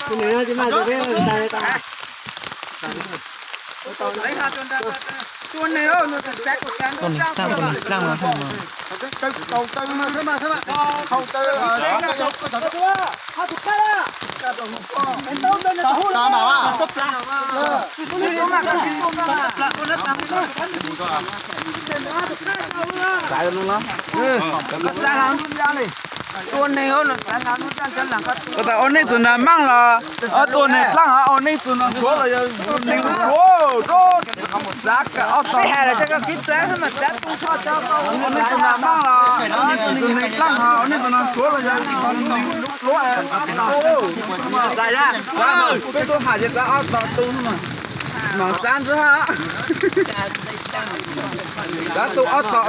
Tus nws tsis mag tus peb ntais tas. Tua nws, tua nws txaj, tua nws txaj mas. Ua neej tus nas maaj los, ob tua neeg dlaab, ua neej tus nas suav los yog neeg lub suav, ob tog. Ua neej tus nas maaj los, tus neeg dlaab, ua neej tus nas suav los yog neeg lub suav. Peb tug has ces dlaab ob tog tu mas, maam xab ntxwb hab. Dlaab tu ob tog.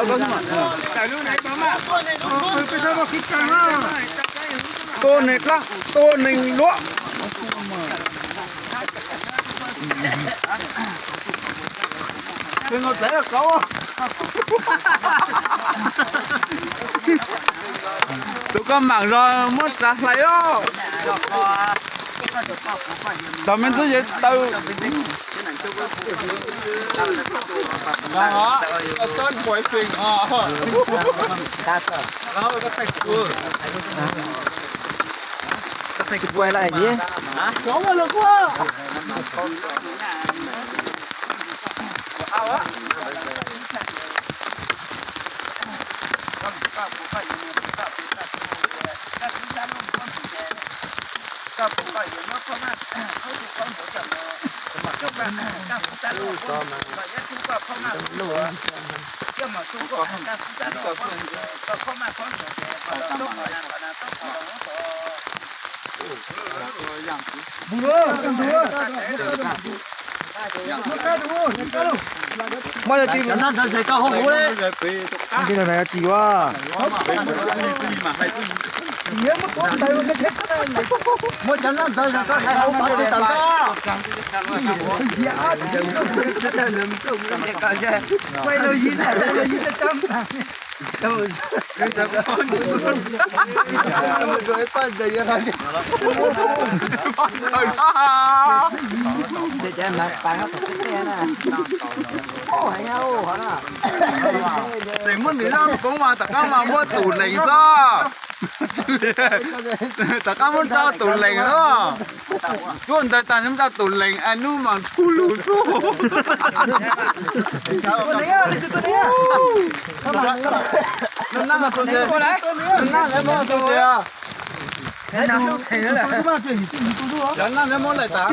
Tua neeg dlaab, tua neeg luab. Tus koj maam zog muab tsav hlais os. Tau me ntxwb yev taw. Muaj yog tsis, cov nab ntawd zais koj hauv huv li. Tsis ua. Muab cov nab ntawd zais koj hauv huv tsis tawm koj. Tseem muab nws zaj poob mas tom qab mas muab tus lees xwb. Tom qab muab rau tus lees xwb. Cuaj ntawd tas nyob rau tus lees, nub mas tshug lug xwb. Cov nab neb muab laim tas.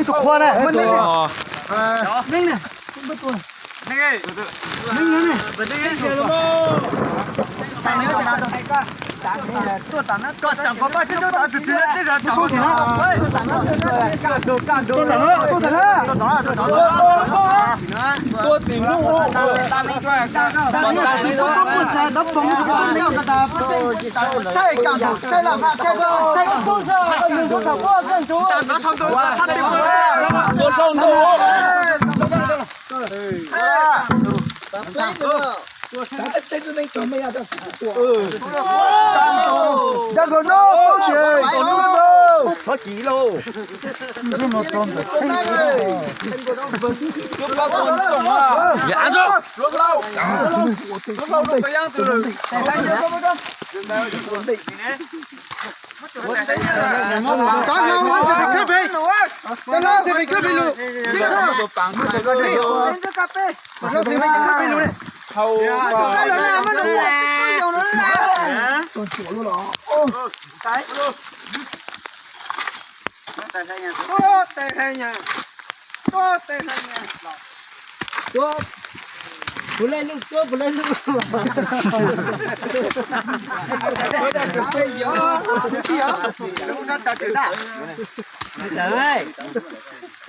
Tua tim nub. Tua sau ntuj.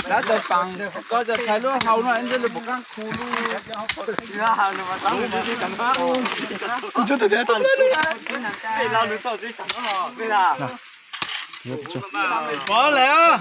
Lawv tau paas, koj tau txhais lub hau no ntxwb lub puas qaab khu lub. Pov lawm.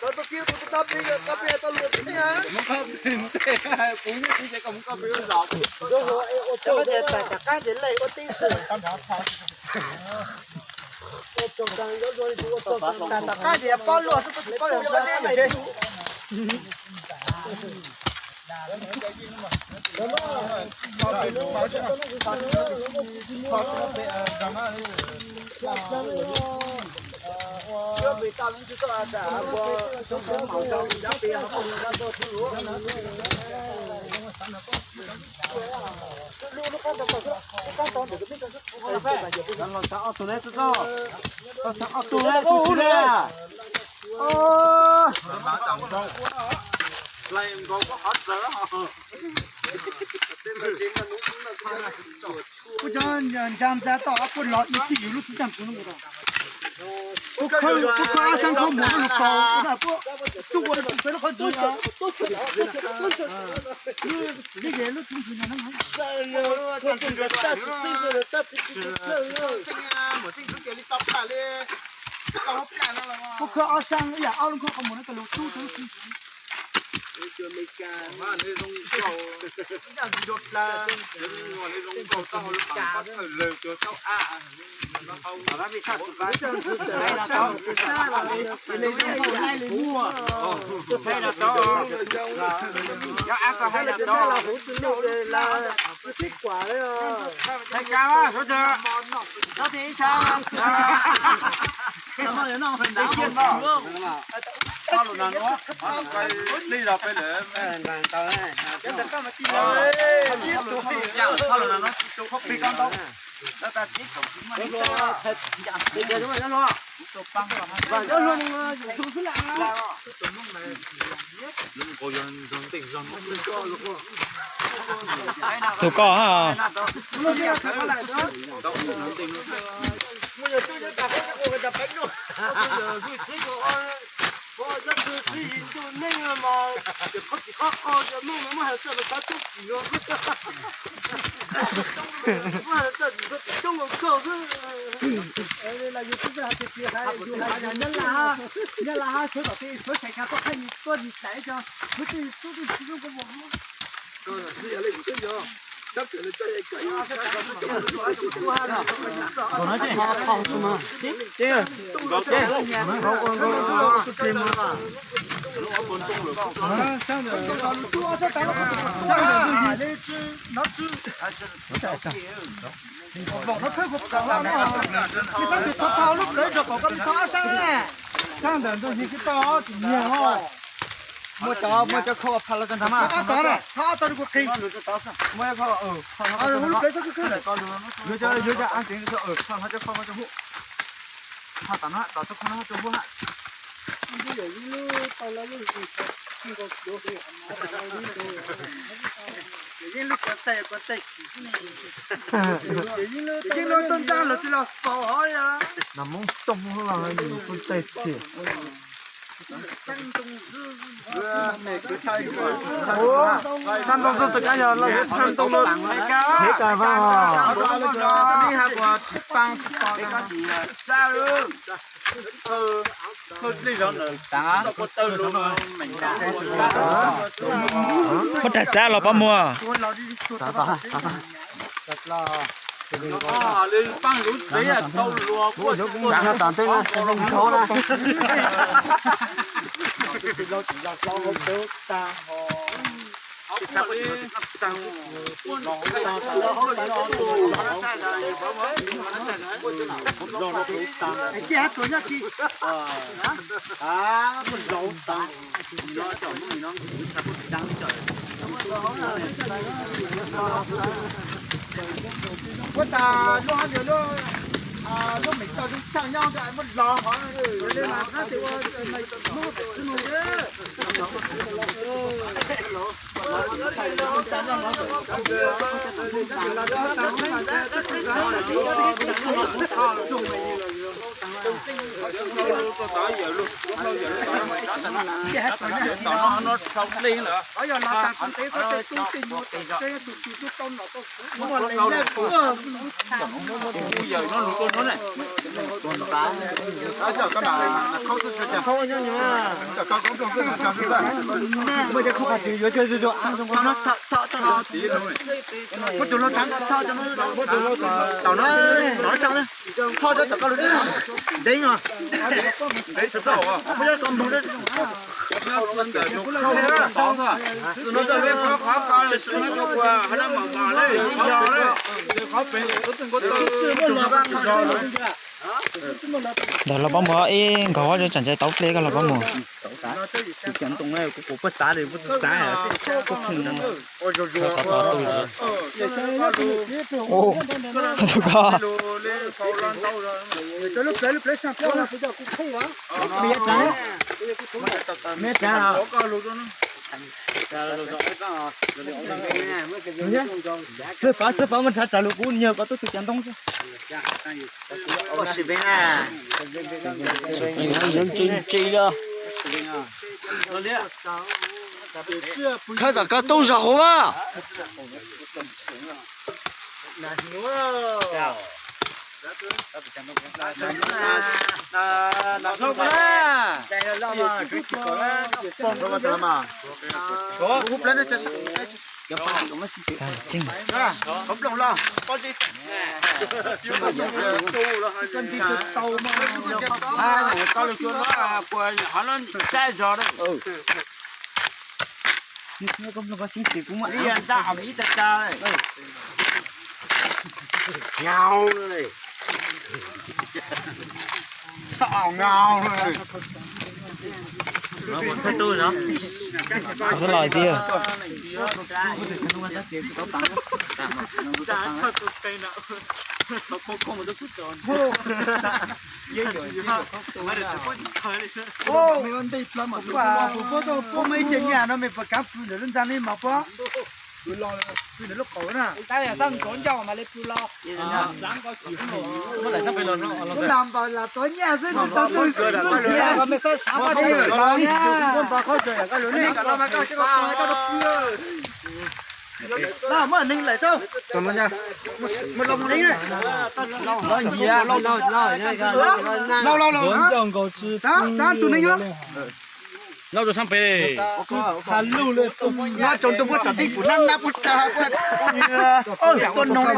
Tau tus kiv tus tau plig, tau plig tau luag tib neeg. Kuv nyob tim ces koj mus koj plig lub zos. Cov no ces tawm tom qab ces lej ua tib xwb. Tawm tom qab ces pob luaj xwb, pob tsis paub yog ntxhais lej. Ob tug ne, ob tug ne, tus tsis ne. Kuv cov nca ntxa tau ob puas los ib xij yus lub txiv tseem tsis nug tau. Kuv khawb, kuv khawb ab sab khawb mus lub kaus, kuv tuaj ua tus txawv lub qhov ntsis. Lub txiv lub txiv ntsis no. Kuv khawb ob sab ib yam ob lub khawb qhov mus no, koj lug tub rau lub txiv ntsis. Tus koj ha. Sab ntawm tus thau thau lub plawv rau kom koj li thau ab sab ne. Sab ntawm ntug yig kwv tau tsis nyiag os. Muaj cov, muaj cov khau phaj los rau ntawd mas. Thau ab tod na, thau ab tod rau kuv qhis. Muaj ib khau, lub plawv xab khwb khwb. Yuav cov, yuav cov ab tseev, phaj no cov khau no rau hauv. Phaj tom no, tom txoj khau no rau hauv hab. Yeej lub kuv tais, kuv tais xim xwb ne. Yeej lub tuaj nraj los tsis los faus hov li. Nas Moob Tooj los kuv tais xim. Xab ntoo xwb txawm kab yog los yuav txhab ntoo los. Hev tas mas. Muab daig txav los pab muag. Muab tas lub hab nws lub, lub me tau lub tsaug nyob ntawd muab los hov. Ntawm los pab mus ib nkawd ob tseem ntsais tau dlej koj los pab mus. Xwb fav, xwb fav, muaj ntshav tsawg lug kuv nyag koj tub tug cov ntoo xwb. Ntse ntse li. Khawb tom koj tub zog hauv mas. Saib zog li ntag, ib tag tag. Xwb los tiag. Peb ib ce nyaj no me puas kav pw ntawm lub ntxa ne mas pab. Pw ntawm lub qhov na. Lub nta npas las tuav nyaj xwb, nws tau twg xwb. Muab neeg laim saib. Los los los. Txav tus neeg. Lauj, rau sab pem. Nab tsaus ntuj muab tsom teb pum nab nab puag ta. Tuaj noog li.